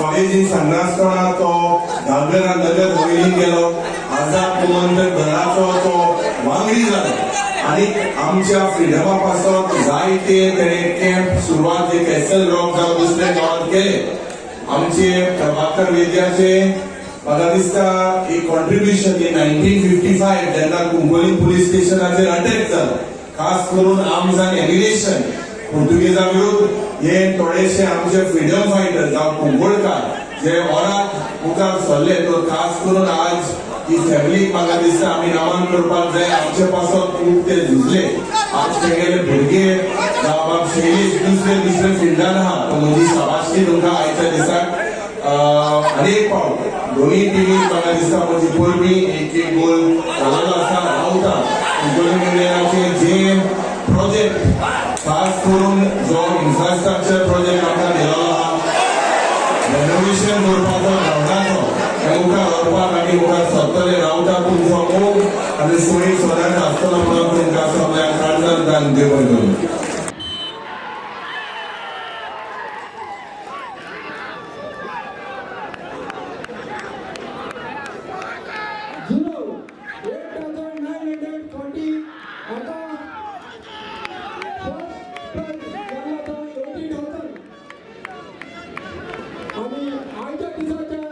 कॉलेजीन सांगनासतना तो दादर नगर हवेलीन गेलो. आझाद गोमंतक दलाचो तो वांगडी जालो आनी आमच्या फ्रिडमा पासत जायते तेणे कॅम्प सुरवात जे कॅसल रॉक जावं दुसऱ्या गांवात केले. आमचे प्रभाकर वैद्याचे म्हाका दिसता एक कॉन्ट्रिब्युशन 1955 जेन्ना कुंकोली पुलीस स्टेशनाचेर अटॅक जालो, खास करून आर्म्स आनी एम्युनेशन पुर्तुगेजा विरुद्ध, हे थोडेशे आमचे फ्रिडम फायटर जावं कुंकळकार जे ओराक मुखार सरले, तर खास करून आज ही फॅमिलीक म्हाका दिसता आमी नामान करपाक जाय. आमचे पासत खूब ते झुजले. आज तेगेले भुरगे जावं बाब शैलेश दुसरे दुसरे फिल्डान आहा, तर म्हजी शाबासकी तुमकां आयच्या दिसाक. आनी एक फावट दोन्ही टिमीक म्हाका दिसता म्हजी परबी. एक एक गोल जाल्लो आसा. रावता कुंकळ्ळी युनियनाचे जे प्रोजेक्ट, खास करून जो इन्फ्रास्ट्रक्चर प्रोजेक्ट आमकां दिलेलो आहा, रेनोवेशन करपाचो ग्रावंडाचो, हे मुखार व्हरपाक आनी मुखार सरतले. रावता तुमचो मोग आनी सोयी सदांच आसतलो म्हणून तुमकां सगळ्यांक काळजांतल्यान देव बरें करूं. 0 8,940. आता फर्स्ट प्राइज जाला तो 80,000 आणि आयच्या दिसाच्या